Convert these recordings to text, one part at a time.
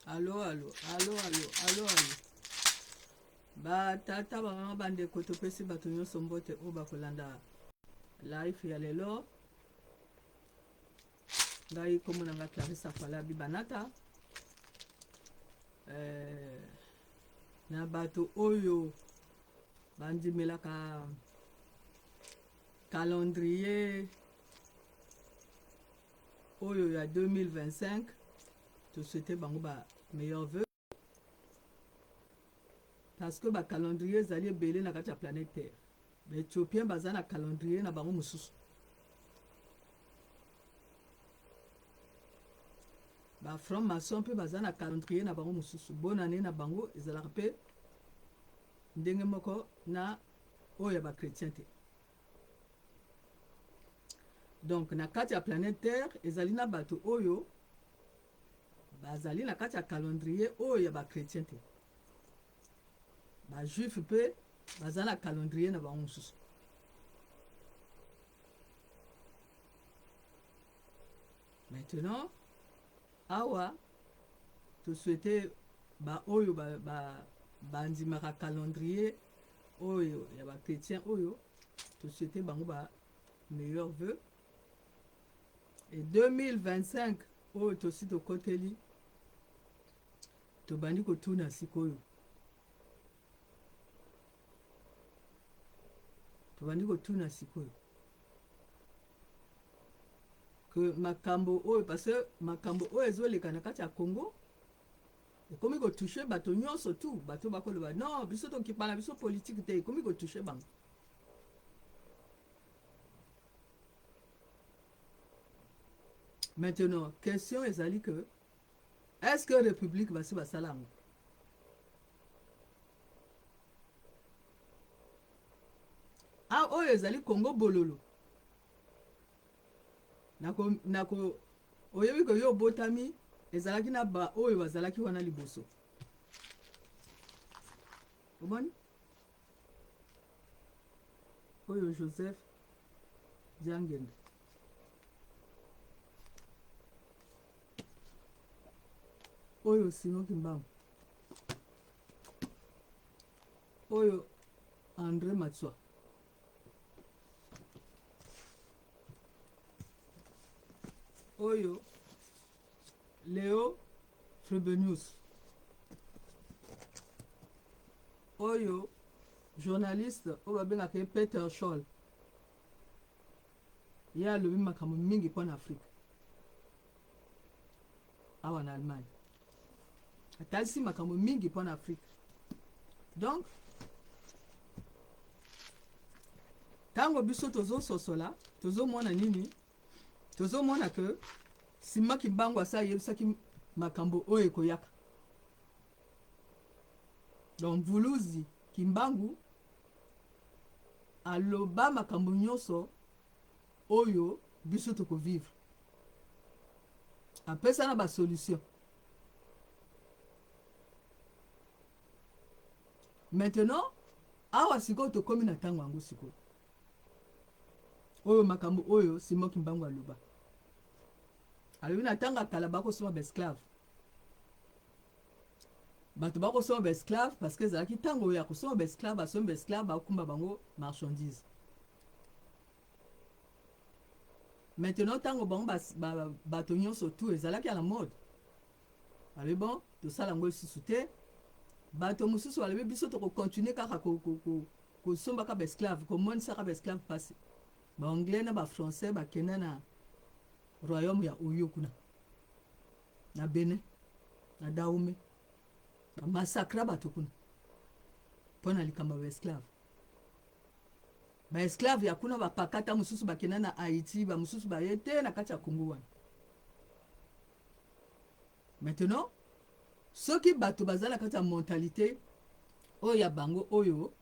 Alo, alo, alo, alo, alo, alo. Batata, bamama, bandeko, topesi bato nyonso mbote oyo bakolanda live ya lelo. Ngai nkombo na ngai Clarisse Akwala Bibanata. Eh, na bato oyo bandimelaka calendrier oyo ya 2025, tosouhaite bango ba meilleurs vœux parce que ba calendrier ezali ebele na kati ya planète Terre. Ba Éthiopiens baza na calendrier na bango mosusu, ba franc maçon mpe baza na calendrier na bango mosusu. Bonne année na bango ezalaka mpe ndenge moko na oyo ya ba chrétien te. Donc na kati ya planète Terre ezali na bato oyo bazali na kati ya calendrier oyo ya ba chrétien te. Ba juif mpe baza na calendrier na bango mosusu. Maintenant awa tosouhaite baoyo bandimaka calendrier oyo ya ba chrétien oyo, tosouhaite bango ba meilleurs vœux. Et 2025 oyo tosi tokoteli, tobandi kotuna sikoyo, tobandi kotuna sikoyo ke makambo oyo, parce que makambo oyo ezoleka na kati ya Congo ekomi kotouche bato nyonso tu. Bato bakoloba non, biso tokipa na biso politike te, ekomi kotouche bango. Maintenant question ezali que est-ce que république basi basala yango? Ah, oyo ezali Congo bololo. Nako, nako oyebi ko yo obotami ezalaki na ba oyo bazalaki wana liboso. Omoni? Oyo Joseph Diangenda. Oyo Simon Kimbangu. Oyo André Matsua. Oyo Leo Frobenius. Oyo journaliste oyo babengaka ye Peter Scholl. Ye alobi makambo mingi mpo na Afrique awa na Allemagne, atalisi makambo mingi mpo na Afrique. Donc ntango biso tozososola, tozomona nini? Tozomona ke Simon Kimbangu asa ayebisaki makambo oyo ekoyaka. Donc Mvuluzi Kimbangu aloba makambo nyonso oyo biso tokovivre, apesa na basolution. Maintenant awa sikoyo tokomi na ntango yango sikoyo oyo makambo oyo Simon Kimbangu aloba. Alobi na ntango ya kala bakosomba baesclave, bato bakosomba baesclave parce que ezalaki ntango ya kosomba baesclave. Basombi baesclave, bakumba bango marchandise. Maintenant ntango bango bato nyonso tu ezalaki ya la mode, balobi bon, tosala yango lisusu te. Bato mosusu balobi biso tokocontinue kaka kosombaka baesclave, komonisaka baesclave mpasi. Baanglais na bafrançais bakenda na royaume ya Oyo kuna na Benin, na Dahomey, bamassacra bato kuna mpo na likambo ya baesclave. Baesclave ya kuna bapakata, mosusu bakenda na Haïti, bamosusu baye te na kati ya Congo wana. Maintenant soki bato baza na kati ya mentalité oyo ya bango, oyo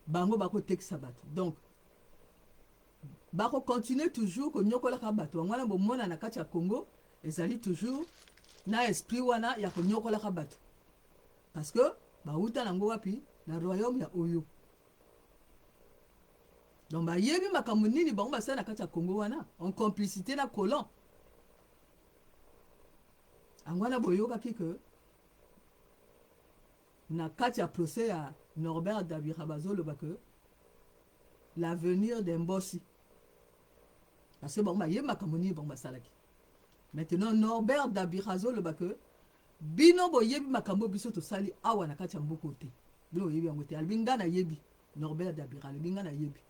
bango bakotekisa bato, donc bakocontinue toujours konyokolaka bato yango wana. Bomona na kati ya Congo ezali toujours na esprit wana ya konyokolaka bato parce que bauta nango wapi? Na royaume ya Oyo. Donc bayebi makambo nini bango basala na kati ya Congo wana en complicité na colon. Yango wana boyokaki que na kati ya procès ya Norbert Dabira bazoloba que l'avenir de Mbosi, parce que bango bayebi makambo nini bango basalaki. Maintenant Norbert Dabira azoloba que bino boyebi makambo biso tosali awa na kati ya mboka te, bino boyebi yango te. Alobi nga nayebi. Norbert Dabira alobi nga nayebi,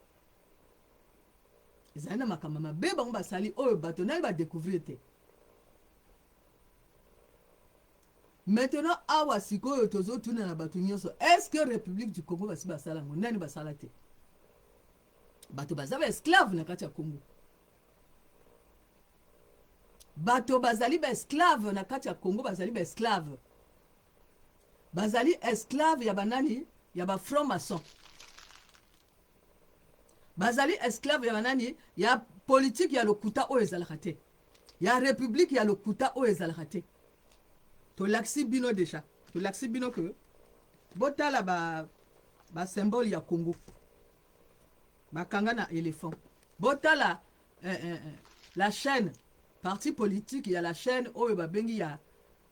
ezali na makambo mabe bango basali oyo bato nani badécouvrir te. Maintenant awa sikoyo tozotuna na bato nyonso: est ce que République du Congo basi basala yango? Nani basala te? Bato baza baesclave na kati ya Congo, bato bazali baesclave na kati ya Congo, bazali baesclave, bazali esclave ya banani? Ya bafranc maçon. Bazali esclave ya banani? Ya politike ya lokuta oyo ezalaka te, ya république ya lokuta oyo ezalaka te. Tolakisi bino déjà, tolakisi bino ke botala basymbole ba ya Congo bakanga na éléphant. Botala la chaîne, parti politique ya la chaîne oyo babengi ya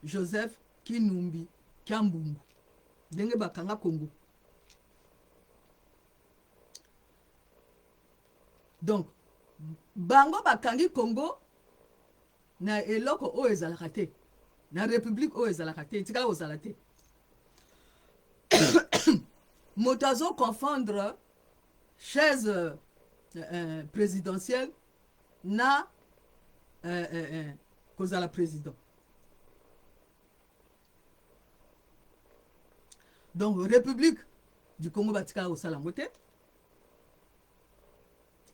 Joseph Kinumbi Kiambungu, ndenge bakanga Congo. Donc bango bakangi Congo na eloko oyo ezalaka te, na république oyo ezalaka te, etikala kozala te. Moto azoconfondre chaise présidentielle na kozala président. Donc République du Congo batikala kosala yango te,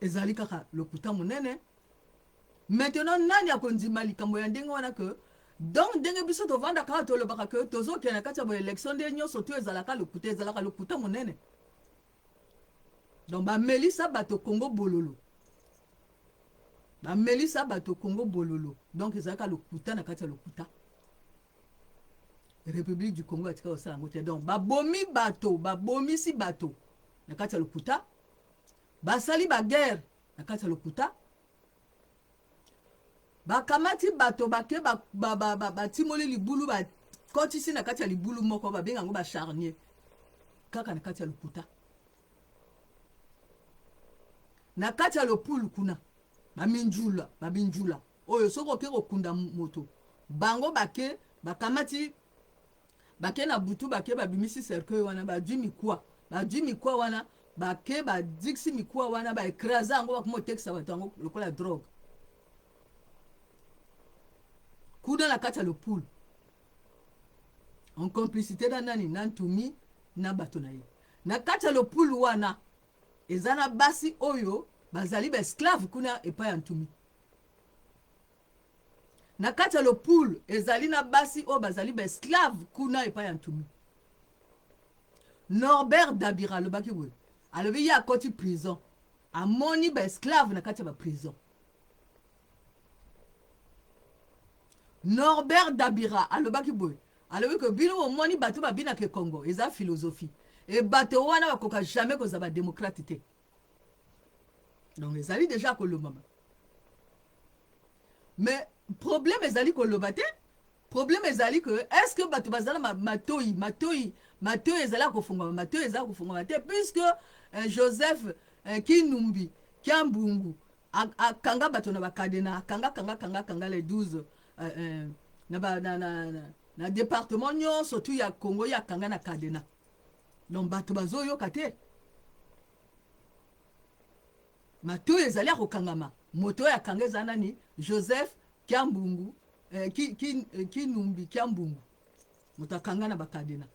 ezali kaka lokuta monene. Maintenant nani akondima likambo ya ndenge wana ke donc ndenge biso tovanda kaka tolobaka ke tozokende na kati ya baélection, nde nyonso to ezalaka lokuta, ezalaka lokuta monene? Donc bamelisa bato Kongo bololo, bamelisa bato Kongo bololo. Donc ezalaka lokuta na kati ya lokuta. République du Congo batika kosala yango te. Donc babomi bato, babomisi bato na kati ya lokuta, basali baguerre na kati ya lokuta, bakamati bato, bake batimoli libulu, bakotisi na kati ya libulu moko babenga yango bacharnier, kaka na kati ya lokuta, na kati ya lopulu kuna baminjula, babinjula oyo soki oke kokunda moto, bango bake bakamati, bake na butu, bake babimisi cercueil wana, badwi mikwa, badwi mikwa wana, bake badikisi mikwa wana, baécraser yango, bakoma otekisa bato yango lokola drogue kuna na kati ya lopulu, en complicité na nani? Na Ntumi na bato na ye. Na kati ya lopulu wana eza na basi oyo bazali baesclave kuna epai ya Ntumi. Na kati ya lopulu ezali na basi oyo bazali baesclave kuna epai ya Ntumi. Norbert Dabira alobaki boye, alobi ye akoti prison, amoni baesclave na kati ya baprison. Norbert Dabira alobaki boye, alobi ke bino bomoni bato babinaka Congo eza philosophie e, bato wana bakoka jamais kozala badémocrate te. Donc ezali déjà kolobama, mais problème ezali koloba te. Problème ezali ke est ce que bato bazala matoi, matoi, matoi ezali ya kofungwama, matoi ezali ya kofungwama te, puisque Joseph Kinumbi Kiambungu akanga bato na bacadenas, akanga, kanga, kanga, kanga les 12 na, ba, na, na, na, na département nyonso tu ya Congo, ye akanga na cadenas. Donc bato bazoyoka te, matoi ezali ya kokangama. Moto oyo akanga eza nani? Joseph Kiambungu, Kinumbi Kiambungu, moto akanga na bacadenas.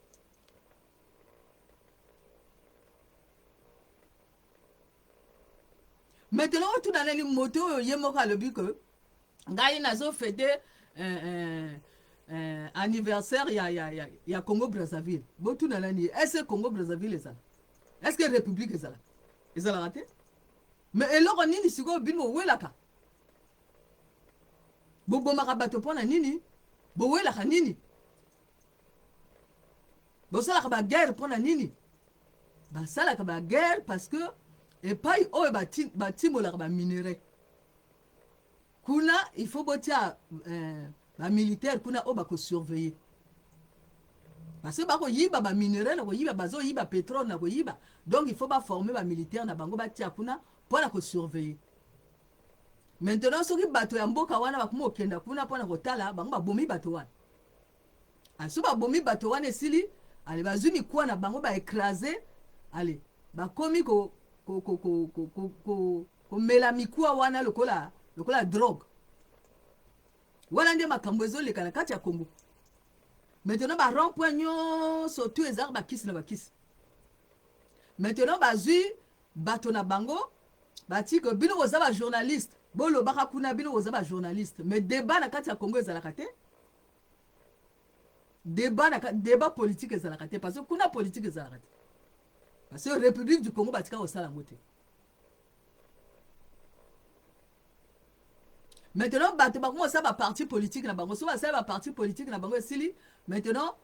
Maintenant otuna nani? Moto oyo ye moko alobi ke ngai nazofêter anniversaire ya Congo Brazzaville. Botuna nani? Est ce Congo Brazzaville ezala? Est ce que république ezala? Ezalaka te. Mais eloko nini sikoyo bino bowelaka? Bobomaka bato mpo na nini? Bowelaka nini? Bosalaka baguerre mpo na nini? Basalaka baguerre parce que epai oyo batimolaka baminerai kuna, il faut botia. Bamilitaire kuna oyo bakosurveille, parce que bakoyiba baminerai na koyiba, bazoyiba pétrole na koyiba. Donc il faut baforme bamilitaire na bango, batia kuna mpo na kosurveille. Maintenant, soki bato ya mboka wana bakoma kokenda kuna mpona kotala bango, babomi bato wana. So babomi bato wana, esili. Ale, bazwi mikuwa na bango, baécrase. Ale, bakomi komela ko, ko, ko, ko, ko, ko, ko mikuwa wana lokola drogue. Wana nde makambo ezoleka na kati ya Congo. Maintenant, barond point nyonso tu ezalaka bakisi na bakisi. Maintenant, bazwi bato na bango, batike bino boza bajournaliste, bolobaka kuna. Bino boza bajournaliste, mais débat na kati ya Congo ezalaka te. Débat na débat politique ezalaka te, parce que kuna politique ezalaka te, parce que République du Congo batika kosala yango te. Maintenant, bato bakoma kosala baparti politique na bango. So basala baparti politique na bango, esili. Maintenant,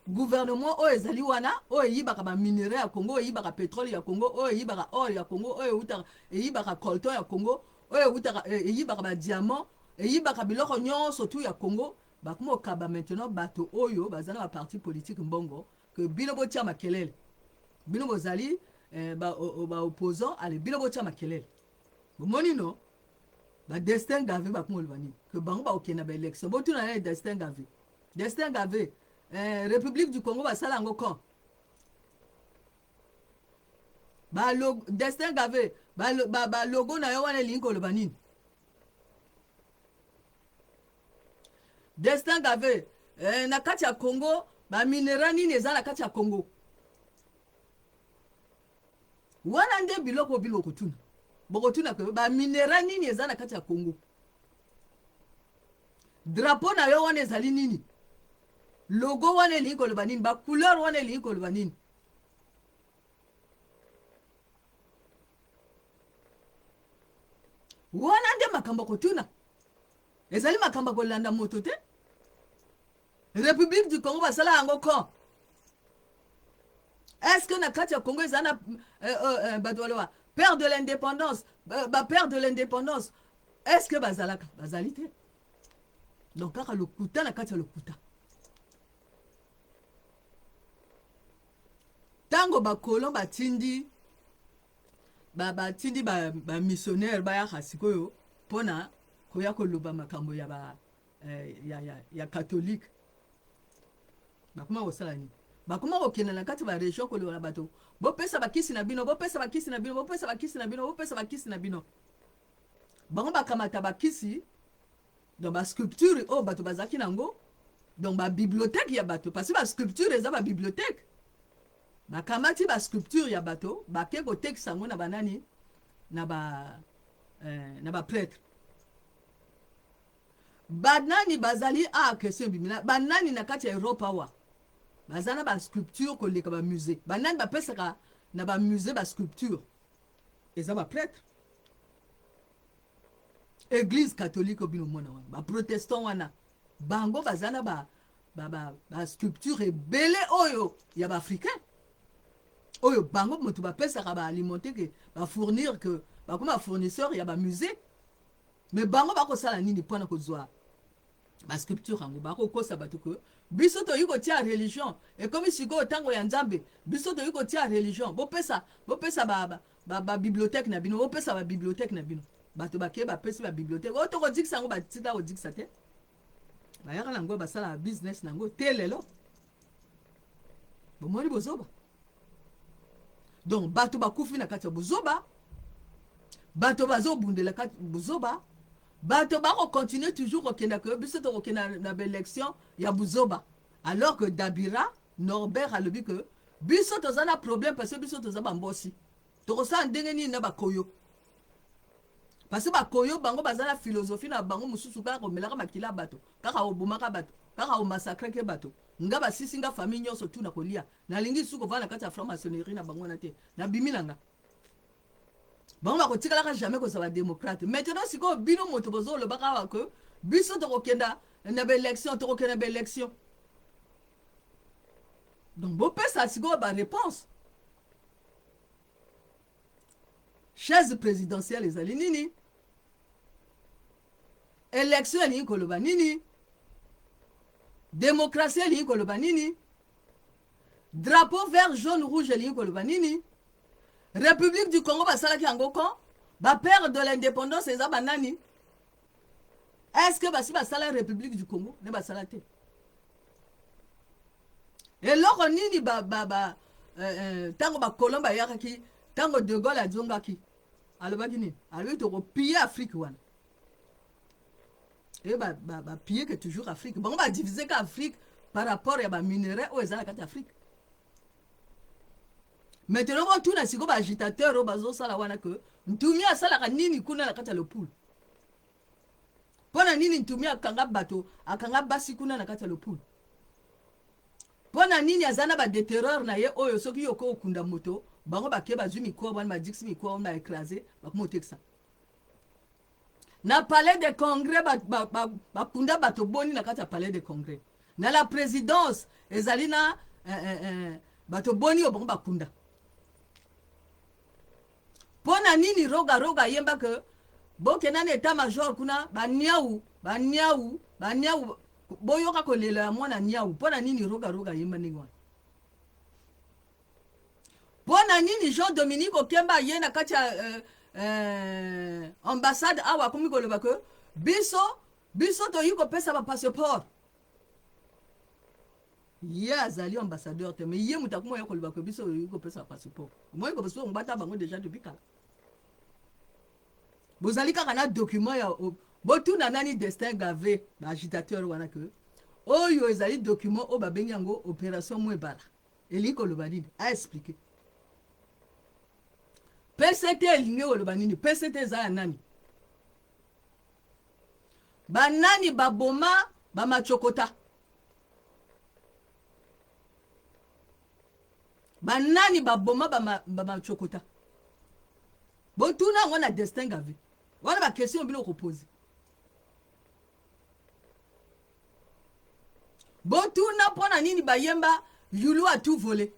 gouvernement oyo ezali wana, oyo eyibaka baminerai ya Congo, oyo eyibaka pétrole ya Congo, oyo eyibaka or ya Congo, oyo eutaka eyibaka coltan ya Congo, oyo eutaka eyibaka badiamant, eyibaka biloko nyonso tu ya Congo, bakoma kokaba maintenant bato oyo baza na baparti politique mbongo, ke bino botia makelele, bino bozali baopposant, ale, bino botia makelele. Bomoni no badestin gave, bakoma oloba nini? Ke bango bakokende na baélection. Botuna ye Destin Gave. Destin Gave, République du Congo basala yango quand? Destin Gave, balogo na yo wana elingi koloba nini? Destin Gave, na kati ya Congo, baminerai nini eza na kati ya Congo? Wana nde biloko bino bokotuna. Bokotuna ke baminerai nini eza na kati ya Congo? Drapeau na yo wana ezali nini? Logo wana elingi koloba nini? Bacouleur wana elingi koloba nini? Wana nde makambo ya kotuna. Ezali makambo ya kolanda moto te. République du Congo basala yango quand? Est ce que na kati ya Congo eza na bato baloba père de l'indépendance? Bapère de l'indépendance, est ce que bazalaka? Bazali te. Donc kaka lokuta na kati ya lokuta. Ntango bacolon batindi bamissionnaire bayaka sikoyo mpona koya koloba makambo ya ba ya catholique, bakoma kosala nini? Bakoma kokende na kati barégion, koloba na bato: "Bopesa bakisi na bino, bopesa bakisi na bino, bopesa bakisi na bino, bopesa bakisi na bino." Bango bakamata bakisi, donc basculpture oyo bato bazalaki nango, donc babibliothèque ya bato, parce que basculpture eza babibliothèque. Bakamati basculpture ya bato, bake kotekisa yango na banani? Na baprêtre. Banani bazali a question ebimila: banani na kati ya Europe awa baza na basculpture koleka bamusée? Banani bapesaka na bamusée basculpture? Eza baprêtre, Église catholique. Bino mona wana, baprotestant wana, bango baza na basculpture ba ebele oyo ya baafricain, oyo bango moto bapesaka, baalimente, ke bafournir, ke bakoma bafournisseur ya bamusée. Mais bango bakosala nini mpona kozwa basculpture yango? Bakokosa bato ke biso toyi kotia religion, ekomi sikoyo ntango ya Nzambe, biso toyi kotia religion, bopesa babibliothèque na bino, bopesa babibliothèque na bino. Bato bakei, bapesi babibliothèque oyo tokodikisa yango, batika kodikisa te. Bayaka na yango, basala business na yango te. Lelo bomoni bozoba. Donc bato bakufi na kati ya bozoba, bato bazobundela kati bozoba, bato bakocontinue toujours kokenda ke biso tokokenda na baélection ya buzoba, alors que Dabira Norbert alobi ke biso toza na problème, parce que biso toza bambosi, tokosala ndenge nini na bakoyo? Parce que bakoyo, bango baza na philosophie na bango mosusu, kaka komelaka makila ya bato, kaka kobomaka bato, kaka komassacreke bato. Nga basisi nga famille nyonso tu na kolia. Nalingi su kovanda na kati ya franc-maçonnerie na bango wana te, nabimi na nga. Bango bakotikalaka jamais kozala badémocrate. Maintenant sikoyo, bino moto bozolobaka awa ke biso tokokenda na baélection, tokokenda na baélection, donc bopesa sikoyo baréponse. Chaise présidentielle ezali nini? Élection elingi koloba nini? Démocratie elingi koloba nini? Drapeau vert, jaune, rouge elingi koloba nini? République du Congo basalaki yango quand? Bapère de l'indépendance eza banani? Est ce que basi basala République du Congo? Ne basala te. Eloko nini ba, ba, ba, ntango bacolon bayakaki, ntango de Gaulle azongaki, alobaki nini? Alobi tokopiller Afrique wana. E bapiller ke toujours Afrique, bango badivise ka Afrique par rapport ya baminerai oyo eza na kati ya Afrique. Maintenant botuna sikoyo baagitateur oyo bazosala wana ke Ntumi asalaka nini kuna na kati ya Lopulu? Mpo na nini Ntumi akanga bato, akanga basi kuna na kati ya Lopulu? Mpo na nini aza na badéterreur na ye oyo soki yo okunda moto, bango bake, bazwi mikuwa wana, badikisi mikuwa wana, baécrase, bakoma otekisa na Palais de Congrès? Bakunda bato boni na kati ya Palais de Congrès? Na la présidence ezali na bato boni oyo bango bakunda? Mpo na nini Roga Roga ayemba ke bokenda na état major kuna, baniau, baniau, baniau, boyoka kolela ya mwana niau? Mpo na nini Roga Roga ayemba ndenge wana? Mpo na nini Jean Dominique Okemba aye na kati ya ambassade awa, akomi koloba ke biso toyi kopesa bapasseport? Ye azali ambassadeur te, mais ye moto akoma oya koloba ke biso toyi kopesa bapasseport. Omoni ko biso ngbata bango déjà depuis kala. Bozali kaka na document ya botuna nani, Destin Gave, baagitateur wana, ke oyo ezali document oyo babengi yango opération Mwebala elingi koloba nini? Aexpliquer. PCT elingi koloba nini? PCT eza ya nani? Banani baboma bamachokota? Banani baboma bamachokota? Botuna yango na Destin Gave wana. Baquestion bino kopose, botuna mpo na nini bayemba "Yulu a tout volé".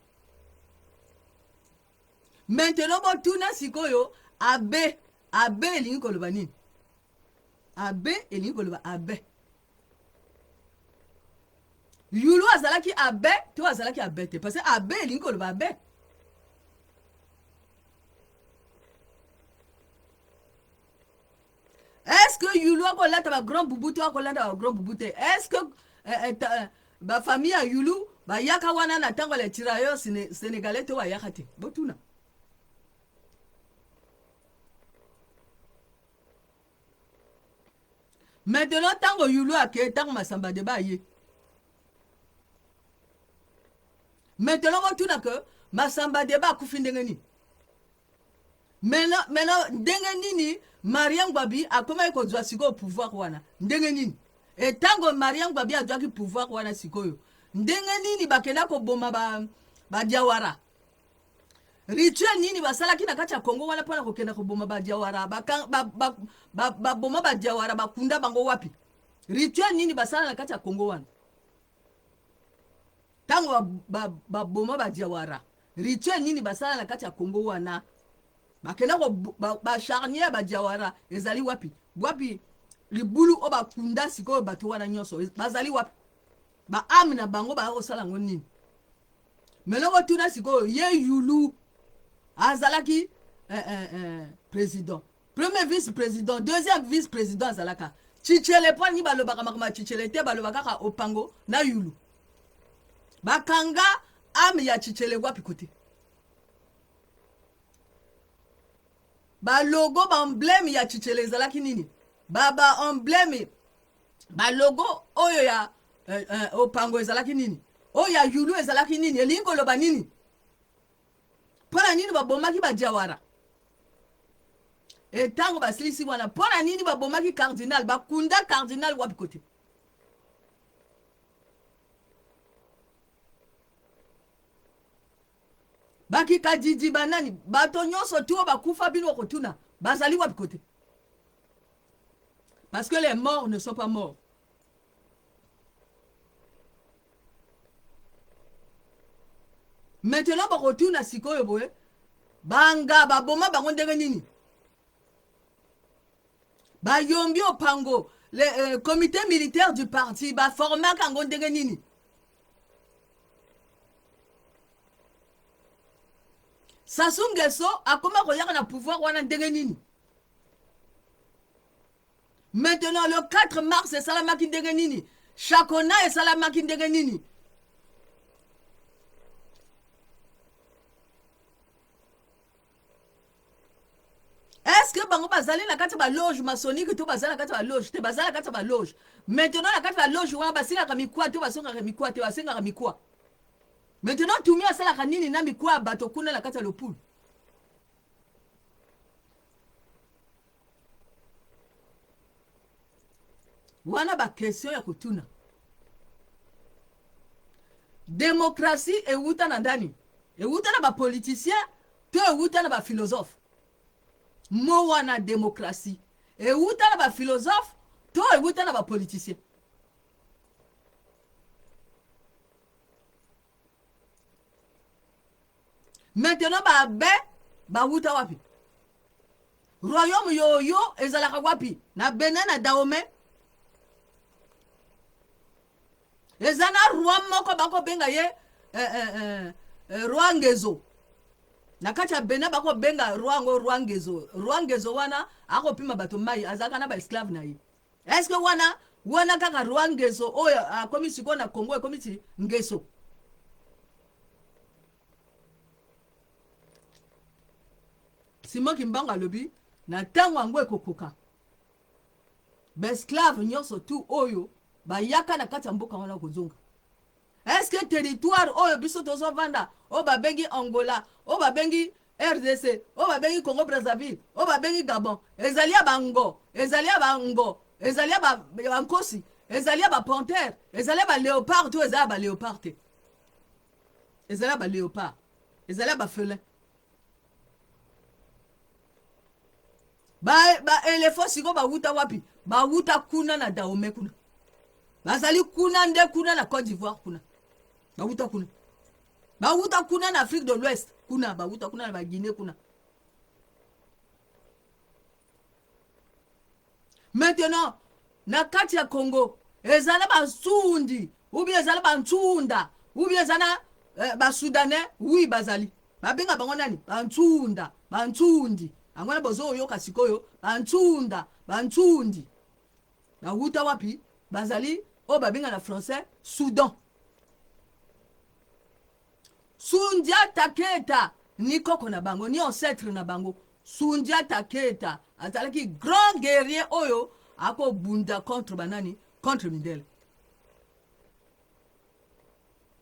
Maintenant botuna sikoyo abe abe elingi koloba nini? Abe elingi koloba abe. Yulu azalaki abe to azalaki abe te? Parce que abe elingi koloba abe. Est ce que Yulu akolata bagrand boubou to akolata bagrand boubou te? Est ce que bafamille ya Yulu bayaka wana na ntango ya tirailleurs sénégalais to bayaka te? Botuna. Maintenant ntango Yulu ake, ntango Masamba Deba aye, maintenant botuna ke Masamba Deba akufi ndenge nini? Maintenant ndenge nini Marien Ngbabi akomaki kozwa sikoyo pouvoir wana? Ndenge nini etango Marien Ngbabi azwaki pouvoir wana sikoyo, ndenge nini bakenda koboma badiawara? Rituel nini basalaki na kati ya Congo wana mpona kokenda koboma badiawara? Baboma badiawara, bakunda bango wapi? Rituel nini basala na kati ya Congo wana ntango baboma badiawara? Rituel nini basala na kati ya Congo wana? Bakenda bacharnier ya badiawara ezali wapi? Wapi libulu oyo bakunda sikoyo bato wana nyonso? Bazali wapi? Baâme na bango baya kosala yango nini? Meloko tuna sikoyo, ye Yulu azalaki président, premier vice président, deuxième vice président azalaka Chichele. Mpo nini balobaka makambo ya Chichele te? Baloba kaka Opango na Yulu. Bakanga âme ya Chichele wapi? Kote balogo, baemblème ya Chichele ezalaki nini? Ba emblème, balogo oyo ya Opango ezalaki nini? Oyo ya Yulu ezalaki nini? Elingi koloba nini? Mpo na nini babomaki badiawara? Etango basilisi wana, mpo na nini babomaki cardinal? Bakunda cardinal wapi? Kote bakika didi, banani, bato nyonso tu oyo bakufa, bino okotuna bazali wapi kote? Parce que les morts ne sont pas morts. Maintenant bakotuna sikoyo boye, banga baboma bango ndenge nini? Bayombi Opango. Le comité militaire du parti baformaka yango ndenge nini? Sassou Nguesso akoma koyaka na pouvoir wana ndenge nini? Maintenant le 4 mars esalamaki ndenge nini? Chakona esalamaki ndenge nini? Est-ce que bango bazali na kati ya baloge maçonnique to bazali na kati ya baloge te? Bazali na kati ya baloge. Maintenant na kati ya baloge wana basengaka mikwa to basengaka mikwa te? Basengaka mikwa. Maintenant Tumi asalaka nini na mikwa ya bato kuna na kati ya lopulu? Wana ba question ya kotuna. Demokrasie ewuta na ndani? Ewuta na ba politiciens to ewuta na ba philosophe? Mo wana demokrasie ewuta na ba philosophe to ewuta na ba politiciens? Maintenant ba abe bawuta wapi? Royaume yoyo ezalaka wapi? Na Benin, na Dahomey. Eza na roi moko bakobenga ye roi Ngezo. Na kati ya Benin bakobenga roi yango roi Ngezo. Roi Ngezo wana akopima bato mai, azalaka na ba esclave na ye. Est-ce que wana wana kaka roi Ngeso oyo akomi sikoyo na Congo ekomi ti Ngeso? Simon Kimbangu alobi na ntango yango ekokoka, baesclave nyonso tu oyo bayaka na kati ya mboka wana kozonga. Est-ce que territoire oyo biso tozovanda, oyo babengi Angola, oyo babengi RDC, oyo babengi Congo Brazzaville, oyo babengi Gabon, ezali ya bango, ezali ya bango, ezali ya bankosi, ezali ya bapantere, ezali ya baleopard to ezali ya baleopard te? Ezali ya baleopard, ezali ya bafelin. Ba elephant sikoyo bawuta wapi? Bawuta kuna na Dahomey kuna. Bazali kuna nde kuna na Côte d'Ivoire kuna. Bawuta kuna. Bawuta kuna na Afrique de l'Ouest kuna, bawuta kuna na ba Guinée kuna. Maintenant na kati ya Congo ezala basundi ou bien ezala bantsunda ou bien ezala basoudanais, oui bazali. Babenga bango nani? Bantsunda, bantsundi. Yango wana bozoyoka sikoyo bantsunda, bantsundi. Bawuta wapi? Bazali oyo babenga na français Soudan. Sundiata Keita ni koko na bango, ni ancêtre na bango. Sundiata Keita azalaki grand guerrier oyo akobunda contre banani? Contre mindele.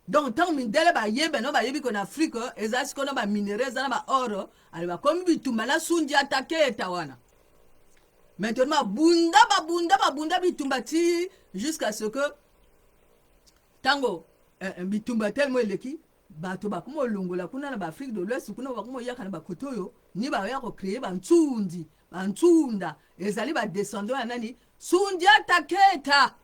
Donc ntango mindele bayebe no bayebi ko na Afrique eza sikoyo na baminerai, eza na baor, ale bakomi bitumba na Sundiata Keita wana. Maintenant babunda, babunda, babunda bitumba ti jusqu'à ce que ntango bitumba tellement eleki, bato bakoma olongola kuna na baafrique de l'Ouest kuna, bakoma oyaka na bakote oyo ni baya kocréer bantsundi, bantsunda. Ezali badescendant ya nani? Sundiata Keita.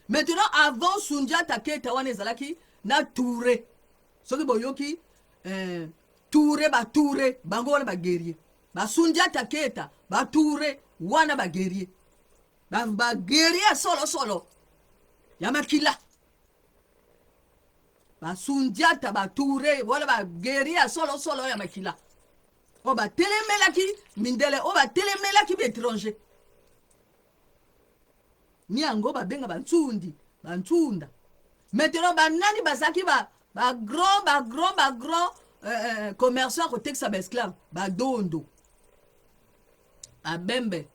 Maintenant avant Sundiata Keita wana ezalaki na Touré. Soki boyoki Touré, batouré bango wana baguerrier. Basundiata Keita, batouré wana baguerrier, baguerrier ya solosolo ya makila. Basundiata, batouré wana baguerrier ya solosolo ya makila oyo batelemelaki mindele, oyo batelemelaki baétranger. Ni yango babenga bantsundi, bantsunda. Maintenant banani bazalaki bagrand bagrand bagrand commerçant ya kotekisa baesclave? Badondo, babembe.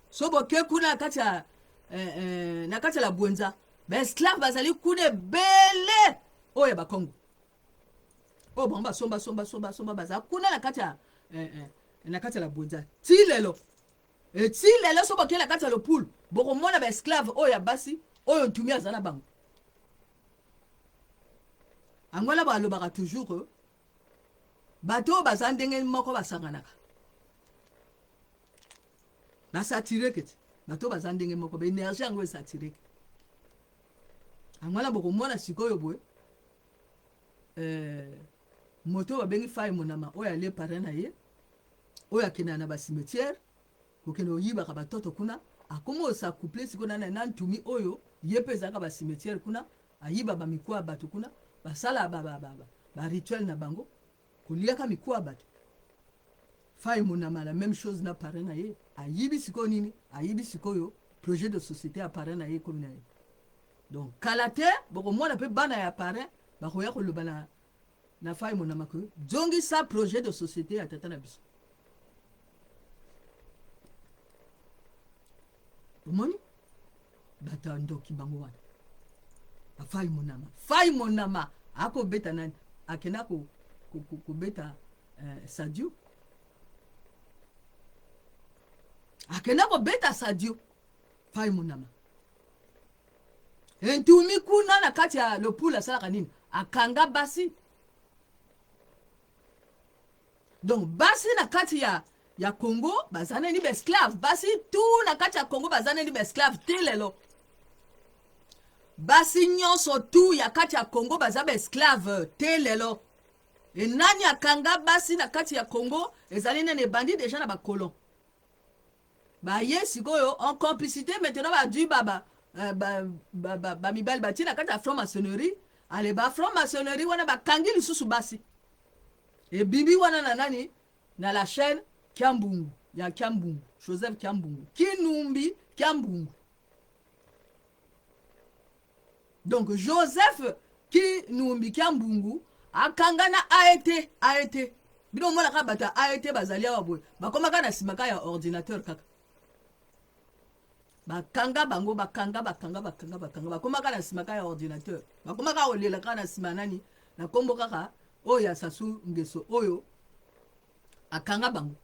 So boke kuna na kati ya na kati ya la Bwenza, baesclave bazali kuna ebele oyo ya bakongo oyo bango basomba somba somba somba, baza kuna na kati ya la Bwenza ti lelo. Eti lelo so boke na kati ya lopulu, bokomona baesclave oyo ya basi oyo ntumi aza na bango. Yango wana balobaka toujours que bato oyo baza ndenge moko basanganaka, basatireke ti bato oyo baza ndenge moko, baénergie yango esatireke. Yango wana bokomona sikoyo boye moto oyo babengi Fai Monama, oyo alie parrain na ye, oyo akendaka na bacimetière. Kokende oyibaka batoto kuna, akomi osacouple sikoyo na na ntumi oyo ye mpe ezalaka ba cimetière kuna, ayiba ba mikuwa ya bato kuna, basala ba, ba, ba, ba, ba rituel na bango, koliaka mikuwa ya bato. Fay Monama la même chose na parrain na ye, ayibi sikoyo nini? Ayibi sikoyo projet de société ya parrain na ye ekomi na ye. Donc kala te bokomona mpe bana ya parrain bakoya koloba na na Fay Monama que zongisa projet de société ya tata na biso. Omoni bato ya ndoki bango wana bafai monama fai monama akobeta nani akenda kobeta ko, ko, ko eh, sadio akenda kobeta sadio fai monama entumi kuna na kati ya lopula asalaka nini akanga basi donc basi na kati ya ya Congo baza nani ba esclave basi tout na kati ya Congo baza nani ba esclave ti lelo basi nyonso tout ya kati ya Congo baza ba esclave te lelo e nani akanga basi na kati ya Congo ezali nani ebandi deja na bakolon baye sikoyo en complicité maintenant badui ba ba eh, ba, ba, ba, ba mibali batie na kati ya franc maçonnerie ale ba franc maçonnerie wana bakangi lisusu basi ebimi wana na nani na la chaîne Kiambungu ya Kiambungu Joseph Kiambungu Kinumbi Kiambungu donc Joseph Kinumbi Kiambungu akanga na AET AET bino omonaka bato ya AET bazali awa boye bakomaka na nsima kaka ya ordinateur kaka bakanga bango bakanga bakanga bakanga bakanga bakomaka na nsima kaka ya ordinateur bakomaka kolela kaka na nsima nani na nkombo kaka oyo ya Sassou Nguesso oyo akanga bango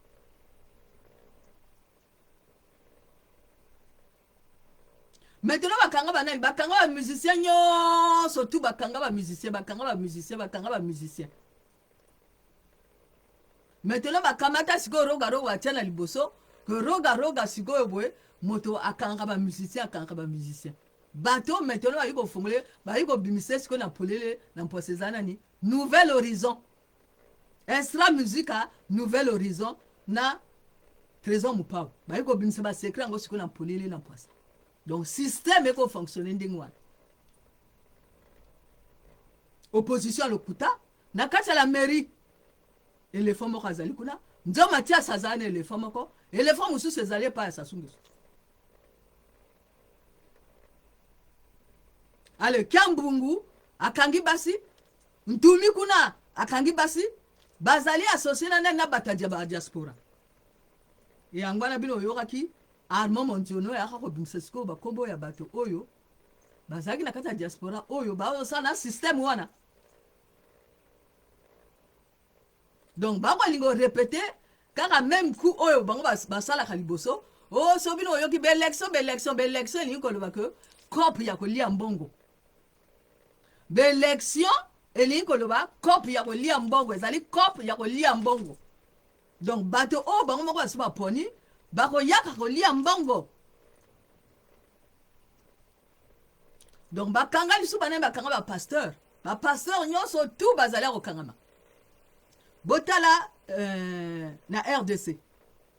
maintenant bakanga banani bakanga bamusicien nyonso tu bakanga bamusicien bakanga bamusicien bakanga bamusicien maintenant bakamata sikoyo roga roga atia na liboso ke roga roga sikoyo boye moto akangaka bamusicien akangaka bamusicien bato maintenant bayi kofongole bayi kobimisa sikoyo na polele na mposa eza nani nouvel horizon extra musica nouvel horizon na trésor mopao bayi kobimisa basecret yango sikoyo na polele na mposa donc système ekofonctionne ndenge wana opposition ya lokuta na kati ya la mairie elephant moko azali kuna nzo matias azali na elephant moko elephant mosusu ezali epai ya Sassou Nguesso ale kiambungu akangi basi ntumi kuna akangi basi bazali associe na nani na bato ya diaspora yango wana bino oyokaki Armand Mondiono ayaka kobimisa sikoyo bakombo ya bato oyo bazalaki na kati ya diaspora oyo bazosala na systeme wana donc bakolinga orepete kaka meme coup oyo bango basalaka liboso o oh, so bino oyoki baelection baelection baelection elingi koloba ke cope ya kolia mbongo baelection elingi koloba cope ya kolia mbongo ezali cope ya kolia mbongo donc bato oyo bango moko basi baponi bakoyaka kolia mbongo donc bakanga lisusu banani bakanga bapasteur bapasteur nyonso tu bazali ya kokangama botala euh, na rdc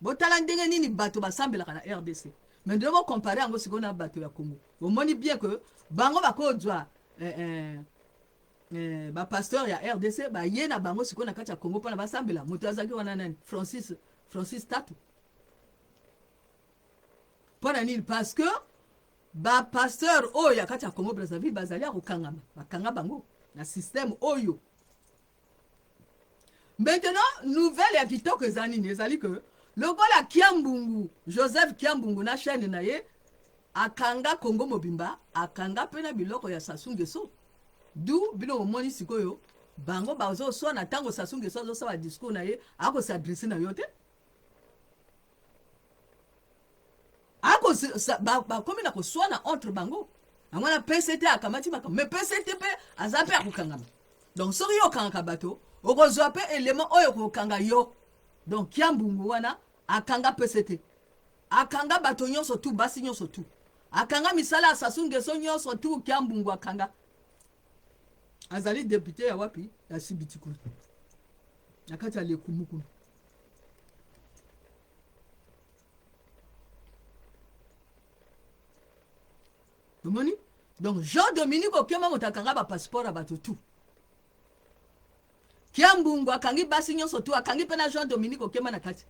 botala ndenge nini bato basambelaka na rdc mais ndenge bokompare yango sikoyo na bato ya congo bomoni bien que bango bakozwa eh, eh, eh, bapasteur ya rdc baye na bango sikoyo na kati ya congo mpona basambela moto azalaki wana nani francis francis tatu mpo na nini parce que bapasteur oyo ya kati ya congo brazzaville bazali ya kokangama bakanga bango na systeme oyo maintenant nouvelle ya kitoko eza nini ezali ke lokola kiambungu joseph kiambungu na chaîne na ye akanga congo mobimba akanga mpe na biloko ya Sassou Nguesso du bino bomoni sikoyo bango bazoswana ntango Sassou Nguesso azosala discours na ye akosadresse na yo te bakomi na koswana entre bango yango wana pct akamati makambo mais pct mpe aza mpe akokangama donc soki yo okangaka bato okozwa mpe elema oyo okokanga yo donc kiambungu wana akanga pct akanga bato nyonso tu basi nyonso tu akanga misala ya Sassou Nguesso nyonso tu kiambungu akanga azali depute ya wapi ya sibiti kuna na kati ya lekumu kuna Omoni? Donc Jean Dominique Okema moto akanga ba passeport ya bato tout. Kiambungu akangi basi nyonso tout, akangi mpe na Jean Dominique Okema na kati.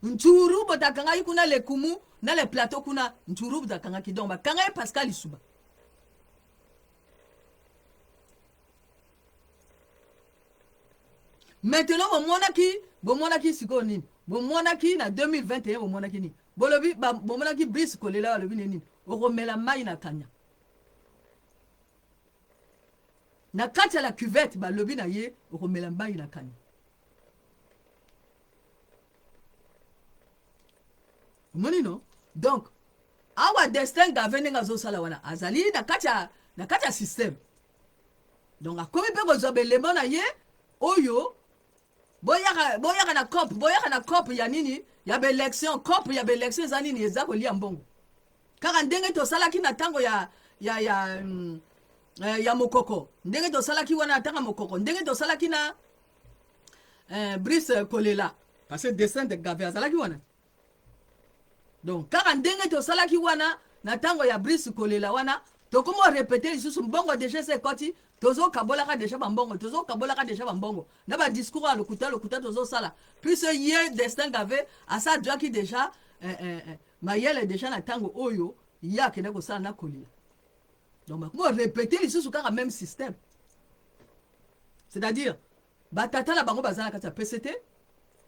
Ntshuru moto akangaki kuna lekumu na le plateau kuna, Ntshuru moto akangaki donc bakanga ye Pascal Lisuba. Maintenant bomonaki bomonaki sikoyo nini? Bomonaki na 2021 bomonaki nini? Bolobi bomonaki Brice kolela balobi nini? Okomela mai na kanya. Na kati ya la cuvette balobi na ye okomela mai na kanya. Omoni no? Donc awa Destin Gave ndenge azosala wana azali na kati ya na kati ya système. Donc akomi mpe kozwa belemo na ye oyo boyaka boyaka na cop boyaka na cop ya nini ya baelection cop ya baelection eza nini eza kolia mbongo kaka ndenge tosalaki na ntango ya ya ya eh, ya mokoko ndenge tosalaki wana na ntango ya mokoko ndenge tosalaki na eh, Brice Kolela parce que dessin de Gave azalaki wana donc kaka ndenge tosalaki wana na ntango ya Brice Kolela wana tokomi orepete lisusu mbongo deja esi ekoti tozokabolaka deja bambongo tozokabolaka deja bambongo na badiscours ya lokuta lokuta tozosala plus ye Destin Gave asa adwaki deja eh, eh, eh, mayele deja na ntango oyo ye akende kosala na Kolela donc bakomi orepete lisusu kaka même système c'est-à-dire batata na bango baza na kati ya PCT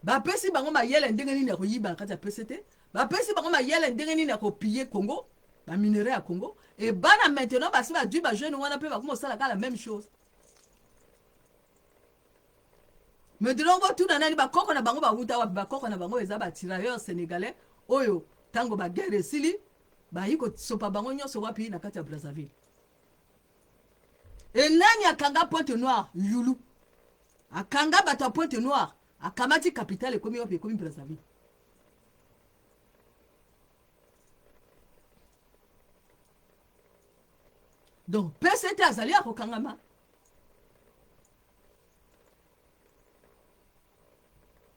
bapesi bango mayele ndenge nini ya koyiba na kati ya PCT bapesi bango mayele ndenge nini ya kopille Congo baminerai ya Congo e bana maintenant basi badui bajeune wana mpe bakomi kosala kaka la même chose maintenant botuna nani bakoko na bango bawuta wapi bakoko na bango eza batirailleurs sénégalais oyo ntango baguerre esili bayi kosopa bango nyonso wapi na kati ya Brazzaville E nani akanga Pointe Noire? Yulu. Akanga bato ya Pointe Noire, akamati capitale ekomi wapi? Ekomi Brazzaville. Donc PCT azali ya kokangama.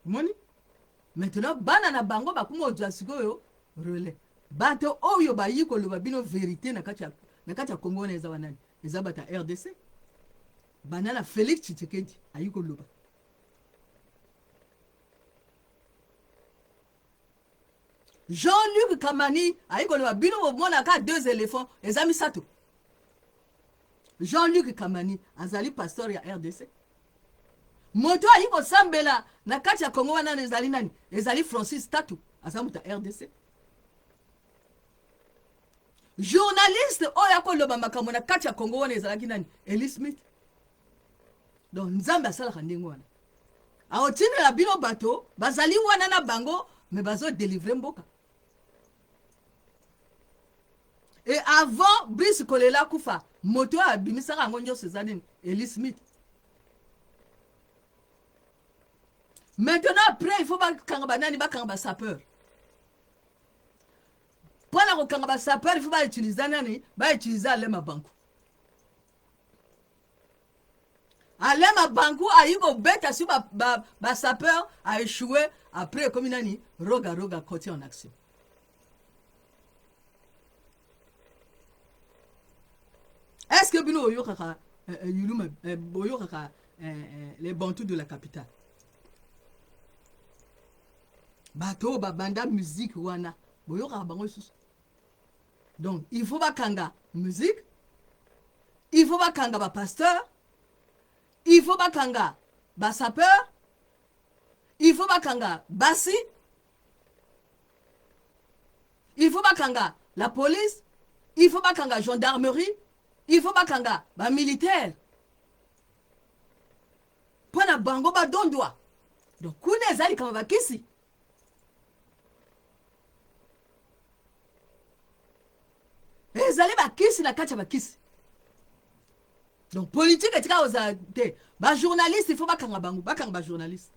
Moni? Maintenant bana na bango bakomi kozwa sikoyo relais. Bato oyo bayi koloba bino verite na kati ya na kati ya Congo wana eza banani? Eza bato ya RDC. Banda na Felix Tshisekedi ayi koloba. Jean-Luc Kamani ayi koloba bino bomonaka deux éléphants eza misato. Jean-Luc Kamani azali pasteur ya RDC. Moto ayi kosambela na kati ya Congo wana ezali nani? Ezali Francis Tatu, aza moto ya RDC. Journaliste oyo akoloba makambo na kati ya Congo wana ezalaki nani? Eli Smith. Donc Nzambe asalaka ndenge wana. Aotindela bino bato bazali wana na bango mais bazo délivrer mboka. Et avant Brice Kolela akufa, moto oyo abimisaka yango nyonso eza nini? Eli Smith. Maintenant après il faut bakanga banani bakanga ba sapeur. Mpo na kokanga ba sapeur il faut ba utiliser nani? Ba utiliser Alain Mabanku. Alain Mabanku ayi kobeta sur ba, ba, ba sapeur a échoué après ekomi nani? Roga Roga koti en action. Est-ce que bino boyokaka euh, euh, Yuluma euh, boyokaka euh, euh, les Bantous de la capitale? Bato oyo babanda musique wana boyokaka bango lisusu? Donc il faut bakanga musique, il faut bakanga ba pasteur, il faut bakanga ba sapeur, il faut bakanga basi, il faut bakanga la police, il faut bakanga gendarmerie, il faut bakanga ba militaire mpo na bango badondwa. Donc kuna eza likambo bakisi. Ezali bakisi na kati ya bakisi. Donc politique etika kozala te. Ba journaliste il faut bakanga bango, bakanga ba journaliste.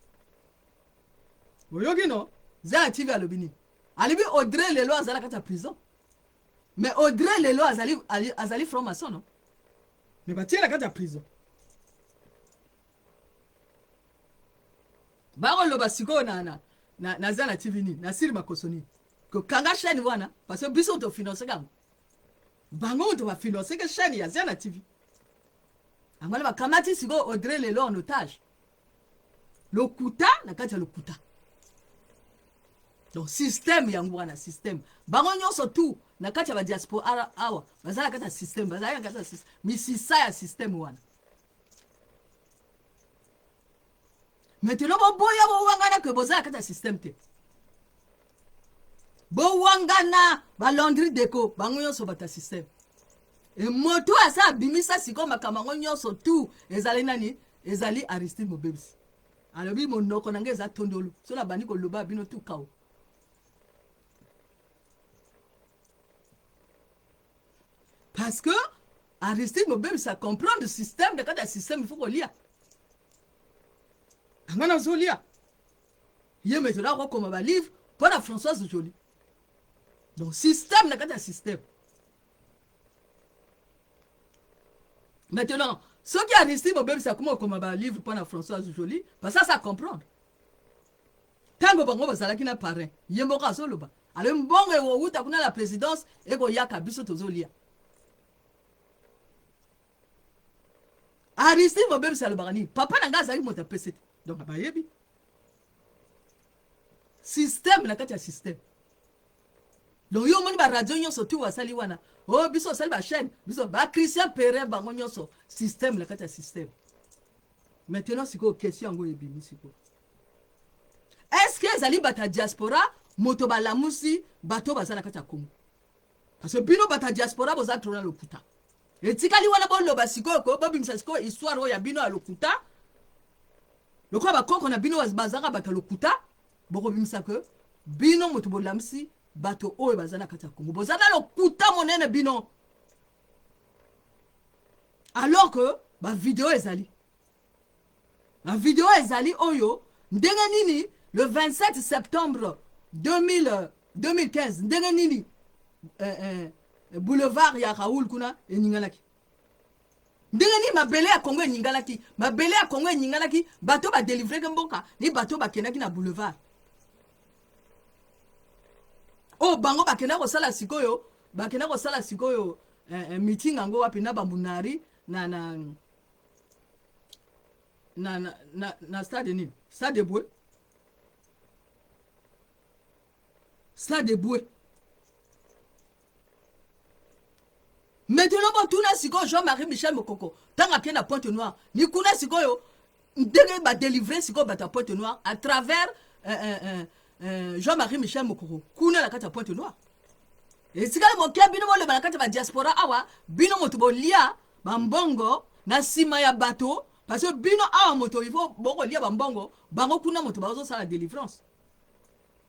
Oyoki no? Zala TV alobi nini? Alobi Audrey lelo azala kati ya prison. Mais Audrey lelo azali azali franc-maçon non? Mais batie na kati ya prison. Bakoloba sikoyo na na na, na Zala TV nini? Na Siri Makoso nini? Kokanga chaîne wana parce que biso to financer yango. Bango moto bafinanceke chaîne ya Ziana TV. Yango wana bakamati sikoyo Audrey lelo en otage. Lokuta na kati ya lokuta. Donc système yango wana système. Bango nyonso tout na kati ya ba diaspora awa baza na kati ya système, baza na kati ya système, misisa ya système wana. Maintenant boboya bowangana ke boza na kati ya système te. Bowangana ba Landry Deco bango nyonso bato ya système. E moto aza abimisa sikoyo makambo yango nyonso tout ezali nani? Ezali Aristide Mobebisi. Alobi monoko na ngai eza tondolo. So nabandi koloba bino tout kao. Parce que Aristide Mobebisi a comprendre système, na kati ya système il faut kolia. Anga nazolia. Ye maintenant akokoma ba livre mpo na Françoise Jolie. Donc système na kati ya système. Maintenant, soki Aristide Mobebisi akoma kokoma ba livre mpo na Françoise Jolie, parce que ça comprendre. Tango bango bazalaki na parrain, ye moko azoloba. Alors mbongo ekowuta kuna la présidence ekoyaka biso tozolia. Aristide Mobebisi alobaka nini? Papa na ngai azalaki moto ya PCT. Donc bayebi. Système na kati ya système. Donc yo omoni ba radio nyonso tu basali wana. Oh biso osali ba chaîne, biso ba Christian Perrin bango nyonso système na kati ya système. Maintenant sikoyo question yango ebimi sikoyo. Est-ce que ezali bato ya diaspora moto balamusi bato baza na kati ya Congo? Parce que bino bato ya diaspora boza trop na lokuta. Etikali wana boloba sikoyo ko bobimisa sikoyo histoire oyo ya bino ya lokuta. Lokola bakoko na bino bazaka bato ya lokuta, bokobimisa ke bino moto bolamusi bato oyo baza na kati ya Congo. Boza na lokuta monene bino. Alors que ba video ezali. Ba video ezali oyo ndenge nini le 27 septembre 2000, 2015 ndenge nini eh, eh, boulevard ya Raoul kuna eninganaki. Ndenge nini mabele ya Congo eninganaki? Mabele ya Congo eninganaki, bato ba delivreke mboka ni bato bakendaki na boulevard. Oyo bango bakenda kosala sikoyo, bakenda kosala sikoyo eh, eh, meeting yango wapi na bamunari na na na na na, na stade nini? Stade Boué. Stade Boué. Maintenant botuna sikoyo Jean-Marie Michel Mokoko ntango akei na Pointe Noire ni kuna sikoyo ndenge badelivre sikoyo bato ya Pointe Noire à travers euh, euh, euh, euh, Jean-Marie Michel Mokoko kuna na kati ya Pointe Noire. Etikali moke bino boloba na kati ya badiaspora awa, bino moto bolia bambongo na nsima ya bato, parce que bino awa moto il faut bokolia bambongo bango kuna moto bazosala délivrance.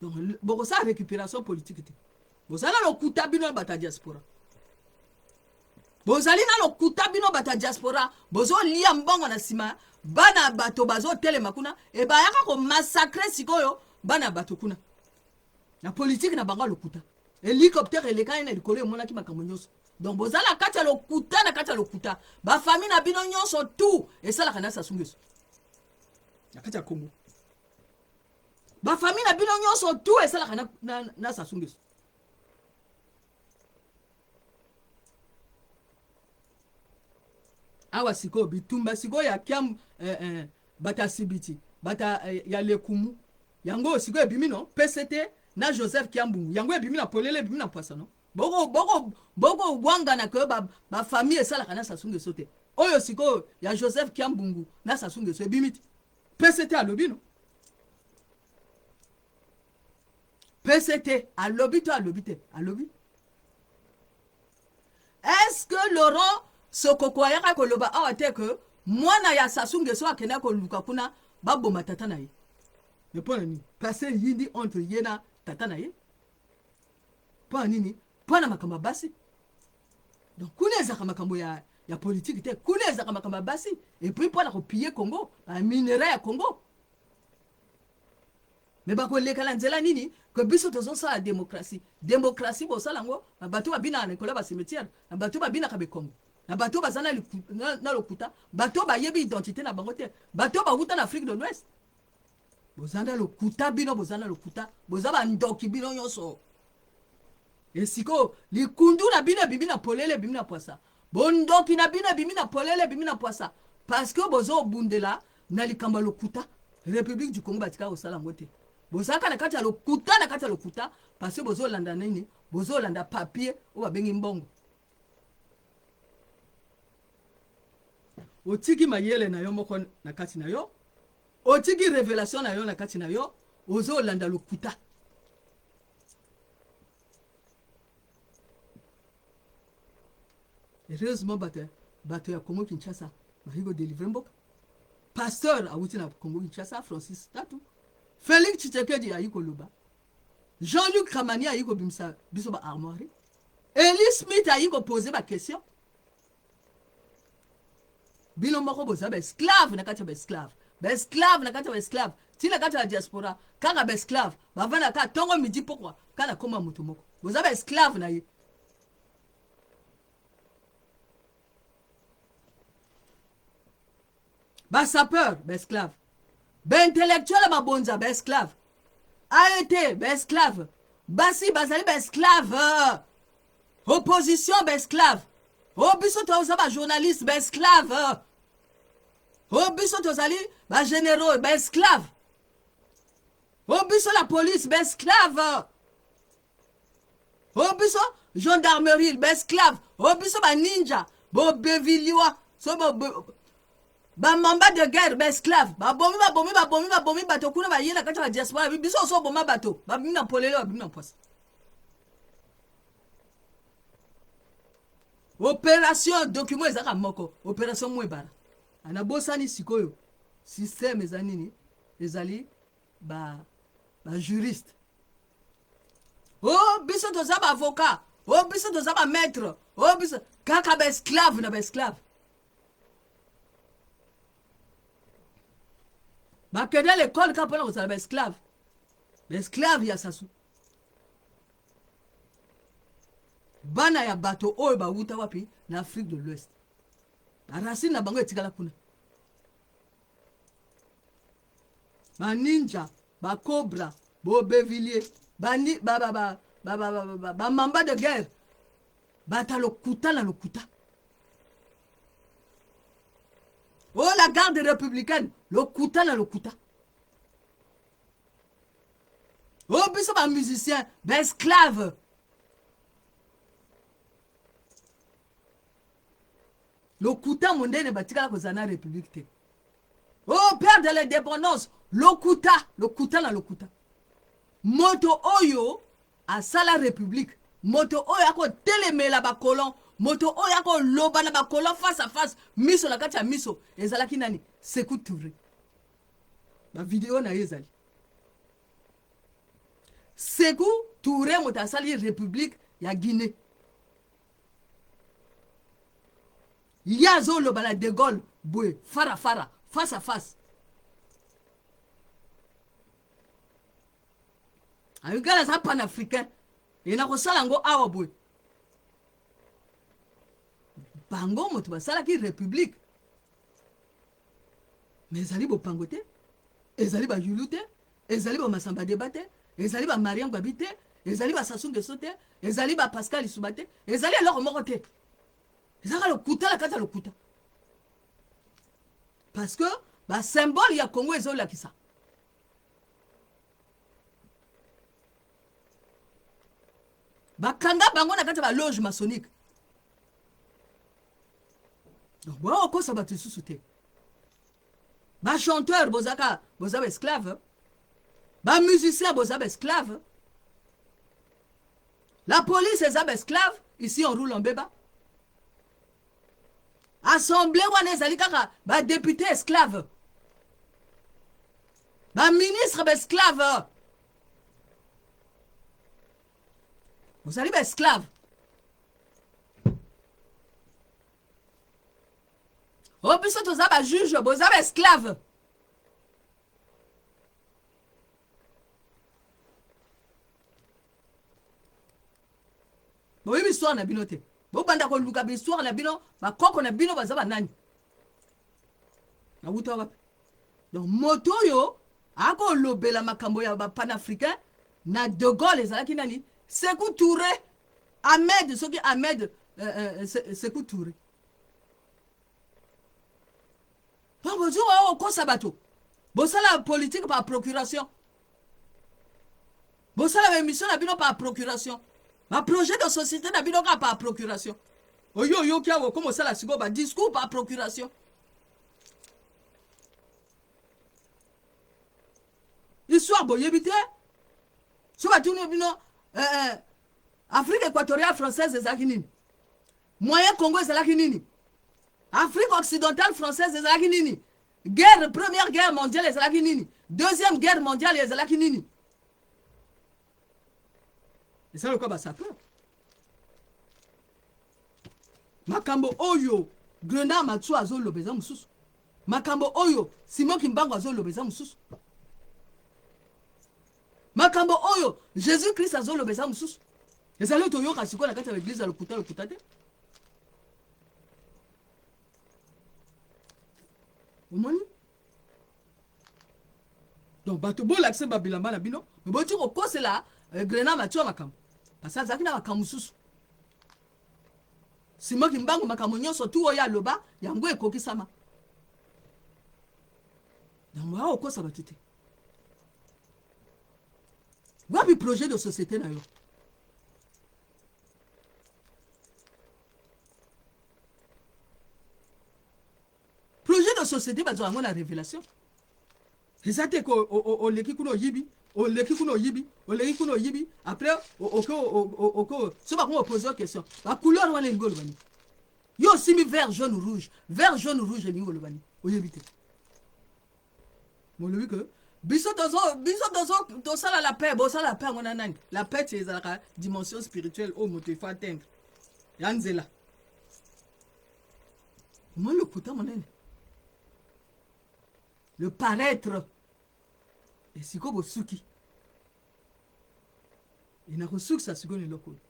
Donc bokosala récupération politique te. Bozali na lokuta bino bato ya diaspora. Bozali na lokuta bino bato ya diaspora, bozolia mbongo na nsima bana bato bazotelema kuna e bayaka komassacre sikoyo bana bato kuna na politike na bango ya lokuta. Hélicoptère elekaki na likolo emonaki makambo nyonso. Donc bozali na kati ya lokuta na kati ya lokuta. Bafamille na bino nyonso tout esalaka na Sassou Nguesso na kati ya Congo. Bafamille na bino nyonso tout esalaka na, na, na Sassou Nguesso. Awa sikoyo bitumba sikoyo ya kiam eh, eh, bata sibiti bata eh, ya lekumu yango sikoyo ebimi no PCT na Joseph Kiambungu yango ebimi na polele ebimi na mpwasa no boko boko boko wangana ke ba, ba famille esalaka na Sassou Nguesso te oyo sikoyo ya Joseph Kiambungu na Sassou Nguesso ebimi te PCT alobi no PCT alobi to alobi te alobi. Est-ce que Laurent Sokoko ayaka koloba awa te que mwana ya Sassou Nguesso akenda koluka kuna baboma tata na ye? Mais mpo na nini? Parce yindi entre ye na tata na ye. Mpo na nini? Mpo na makambo ya basi. Donc kuna ezalaka makambo ya ya politique te, kuna ezalaka makambo ya basi et puis mpo na kopiller Congo, ba minerais ya Congo. Mais bakoleka na nzela nini que biso tozosala démocratie? Démocratie bosala yango na bato babinaka na likolo ya ba cimetière, na bato babinaka bekongo, na bato baza na, na, na lokuta, bato bayebi identité na bango te, bato bawuta na Afrique de l'Ouest. Boza na lokuta bino, boza na lokuta, boza bandoki bino nyonso. Esikoyo likundu na bino ebimi na polele, ebimi na pwasa. Bondoki na bino ebimi na polele, ebimi na pwasa. Parce que bozo bundela na likambo ya lokuta. Republique du Congo batika kosala yango te. Bozalaka na kati ya lokuta, na kati ya lokuta, parce que bozolanda nini? Bozolanda papier oyo babengi mbongo. Otiki mayele na yo moko na kati na yo, otiki revelation na yo na kati na yo, ozolanda lokuta. Heureusement bato ya Congo Kinshasa bakoki kodelivre mboka. Pasteur awuti na Congo Kinshasa, Francis Tatu, Felix Tshisekedi ayi koloba, Jean-Luc Kamani ayi kobimisa biso ba armoirie, Eli Smith ayi kopose ba question. Bino moko boza ba esclave na kati ya ba esclave, ba esclave na kati ya ba esclave, ti na kati ya diaspora kaka ba esclave bavanda kaka tongo midi pokwa kaka na koma moto moko, boza ba esclave na ye. Ba sapeur ba esclave, ba intellectuel ya mabonza ba esclave, AET ba esclave, basi bazali ba esclave, opposition ba esclave, o biso toza ba journaliste ba esclave, o biso tozali ba généraux ba esclave, o biso la police ba esclave, o biso gendarmerie ba esclave, o biso ba ninja bobeviliwa so ba mamba de guerre ba esclave, babomi babomi babomi babomi bato kuna baye na kati ya diaspora, biso oso boma bato babimi na polele, babimi na mpwasa. Opération document ezaka moko, opération Mwebara. Anabosani sikoyo système eza nini? Ezali ba juriste. Oh biso toza ba avocat, oh biso toza ba maître, oh biso kaka ba esclave na ba esclave. Bakende l'école kaka mpona kozala ba esclave, ba esclave ya Sassou. Bana ya bato oyo bawuta wapi? Na Afrique de l'Ouest. Ba racine na bango etikala kuna. Ba ninja, ba cobra, bobevilie, ba ni, ba ba ba ba ba ba ba ba mamba de guerre. Bata lokuta na lokuta. Oh la garde républicaine, lokuta na lokuta. Oh biso ba musiciens, ba esclaves. Lokuta mondene batikala kozala na république te. Oh père de l'indépendance, lokuta, lokuta na lokuta. Moto oyo asala république, moto oyo akotelemela ba colon, moto oyo akoloba na ba colon face à face, miso na kati ya miso, ezalaki nani? Sékou Touré. Ba video na ye ezali. Sékou Touré moto asali république ya Guinée. Ye azoloba na De Gaulle boye fara fara face à face. Ayokala aza panafricain e nakosala yango awa boye. Bango moto basalaki république, mais ezali bopango te, ezali bayulu te, ezali ba Masamba Deba te, ezali ba Mariam Gabi te, ezali ba Sassou Nguesso te, ezali ba Pascal Lisuba te, ezali eloko moko te. Ezalaka lokuta na kati ya lokuta. Parce que ba symbole ya Congo ezolakisa. Bakanga bango na kati ya ba loge maçonnique. Donc boya kokosa bato lisusu te. Ba chanteur bozaka boza ba esclave, ba musicien boza ba esclave, la police eza ba esclave, ici on roule en beba. Assemblée wana ezali kaka ba député esclave, ba ministre ba esclave, bozali ba esclave. O biso toza ba juge, boza ba esclave. Boyebi histoire na bino te. Bobanda koluka ba histoire na bino, bakoko na bino baza ba nani? Bawuta wapi? Donc moto oyo akolobela makambo ya ba panafricain na De Gaulle ezalaki nani? Sékou Touré. Ahmed soki Ahmed euh, euh, Sekou Touré. Donc ozo okosa bato. Bosala politique par procuration. Bosala ba émission na bino par procuration. Ba projet de société na bino kaka par procuration. Oyo oyoki awa okoma osala sikoyo ba discours par procuration. Histoire boyebi te. So batuni bino eh, eh, Afrique équatoriale française ezalaki nini? Moyen Congo ezalaki nini? Afrique occidentale française ezalaki nini? Guerre, première guerre mondiale ezalaki nini? Deuxième guerre mondiale ezalaki nini? Eza lokola basapeur. Makambo oyo Grenard Matsu azoloba eza mosusu. Makambo oyo Simon Kimbangu azoloba eza mosusu. Makambo oyo Jesus Christ azoloba eza mosusu. Ezali oyo toyoka sikoyo na kati ya baeglise ya lokuta lokuta te. Omoni? Donc bato bolakisa ba bilamba na bino, mais boti kokosela euh, Grenat Mathieu makambo. Parce azalaki na makambo mosusu. Simon Kimbangu makambo nyonso tu oyo aloba yango ekokisama. Donc okosa bato te. Wapi projet de société na yo? Projet de société bazwa yango na révélation. Eza te ko oleki kuna oyibi, oleki kuna oyibi, oleki kuna oyibi, après oke oke so bakomi opose question. Ba couleur wana elingi oloba nini? Yo osimbi vert jaune rouge, vert jaune rouge elingi koloba nini? Oyebi te. Molobi que biso tozo biso tozo tosala la paix, bosala la paix yango na nani? La paix ezalaka dimension spirituelle oyo moto il faut atteindre. Ya nzela. Omoni lokuta monene. Le paraître. Esiko bosuki. Enakosukisa sikoyo na eloko oyo.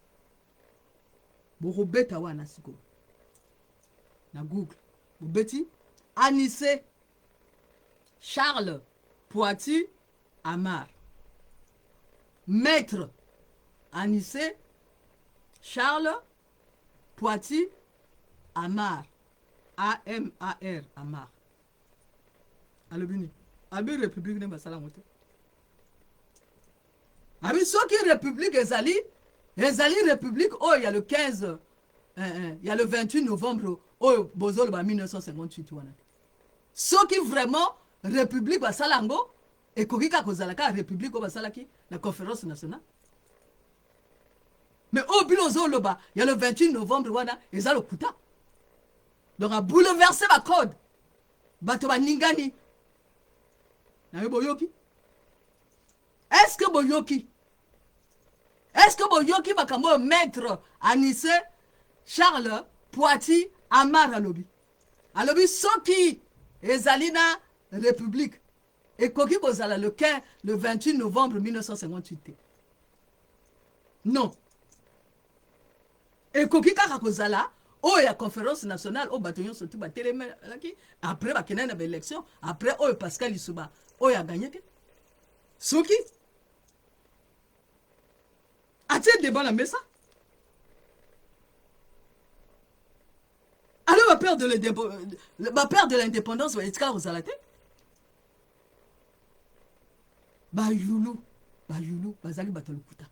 Bokobeta wana sikoyo. Na Google. Bobeti Anise Charles Poiti Amar. Maître Anise Charles Poiti Amar. A-M-A-R Amar. Alobi nini? Alobi république nde basala yango te. Abi soki république ezali ezali république oyo ya le 15 eh, eh, ya le 28 novembre oyo bozoloba 1958 wana te. Soki vraiment république basala yango ekoki kaka kozala kaka république oyo basalaki na conférence nationale. Mais oyo bino ozoloba ya le 28 novembre wana eza lokuta. Donc a bouleverser ba code. Bato baningani. Nayo boyoki? Est-ce que boyoki? Est-ce que boyoki makambo oyo maître Anise Charles Poiti Amar alobi? Alobi soki ezali na république ekoki kozala le 15 le 28 novembre 1958 te. Non. Ekoki kaka kozala oyo ya conférence nationale oyo bato nyonso tu batelemelaki après bakendaki na baélection après oyo Pascal Lisuba oyo aganyaki soki atie débat na mesa alors bapère de l'indépendance etikala kozala te bayulu bayulu bazali bato ya lokuta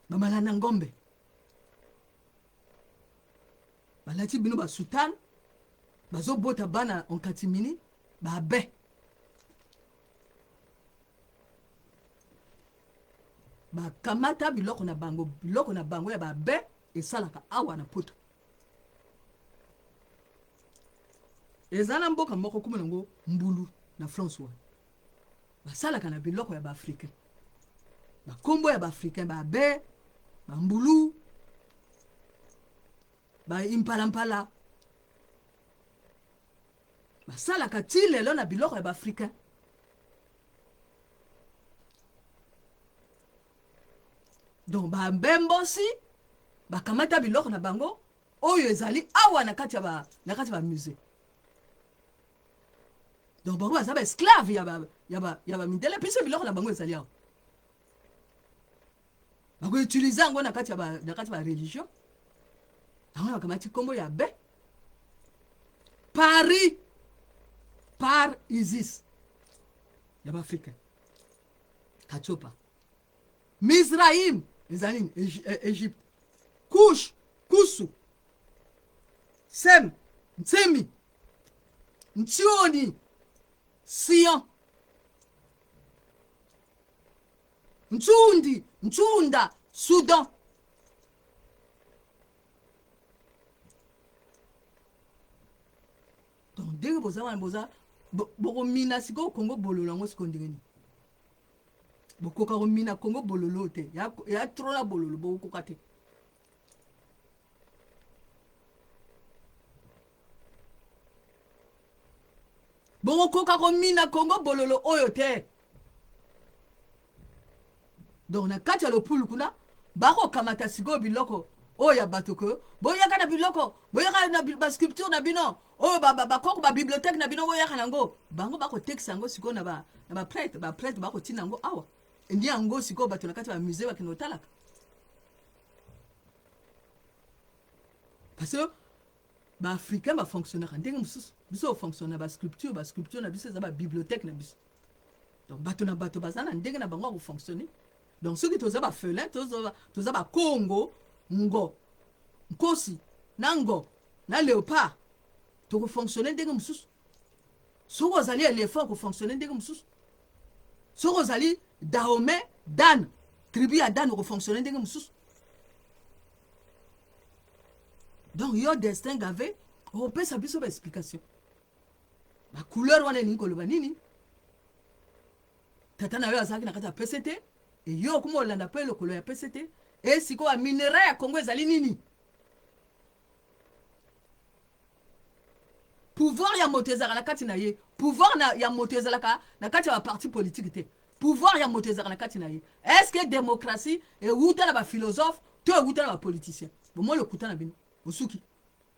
bamalanda ngombe balati bino basutane bazobota bana en catimini babe bakamata biloko na bango biloko na bango ya babe esalaka awa na poto eza na mboka moko kuma nango mbulu na france wana basalaka na biloko ya baafricain bakombo ya baafricain babe bambulu baimpalampala basalaka ti lelo na biloko ya baafricain donc bambembosi bakamata biloko na bango oyo ezali awa na kati ya ba na kati ya ba musée donc bango baza ba esclave ya ba ya ba ya ba mindele biso biloko na bango ezali awa. Bakoutilize yango na kati ya ba, na kati ya bareligion. Yango bakamati nkombo ya be Paris par Isis ya baafricain Katiopa. Mizraim ezali nini? Egypte. Kush, Kusu, Sem, Ntsemi, Ntioni, Sion, Ntsundi, Ntsunda, Sudan. Donc ndenge boza wana, boza bokomina sikoyo Kongo bololo yango sikoyo ndenge nini? Bokoka komina Kongo bololo te, ya, ya trop na bololo, bokokoka te. Bokokoka komina Kongo bololo oyo te. Donc na kati ya lopulu kuna bakokamata sikoyo biloko oyo ya bato ke boyaka na biloko, boyaka na basculpture na bino oyo bakoko ba bibliothèque na bino, boyaka nango. Bango bakotekisa yango sikoyo na baprêtre, baprêtre bakotina yango awa ndi yango sikoyo bato na kati ya bamusée bakende kotalaka, parce que baafricain bafonctionnaka ndenge mosusu. Biso ofonctionne na basculpture, basculpture na biso eza babibliothèque na biso. Donc bato na bato baza na ndenge na bango ya kofonctionne. Donc soki toza bafelin, toza bakongo, ngo nkosi na ngo na léopard, tokofonctionne ndenge mosusu. Soki ozali éléphant, okofonctionne ndenge mosusu. Soki ozali Dahomey, Dan, tribu ya Dan, okofonctionne ndenge mosusu. Donc yo Destin Gave, okopesa biso baexplication, bacouleur wana elingi koloba nini? Tata na yo azalaki na kati ya pct, eyo okoma olanda mpe lokolo ya pct. E sikoyo baminerai ya Congo ezali nini? Pouvoir ya moto ezalaka na kati na ye. Pouvoir ya moto ezalaka na kati ya baparti politique te. Pouvoir ya moto ezalaka na kati na ye. Est ce que démocratie ewuta na baphilosophe to ewuta na bapoliticien? Bomoi lokuta na bino, bosuki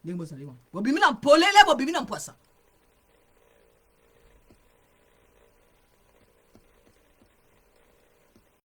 ndenge bozali wana, bobimi na polele, bobimi na mpwasa.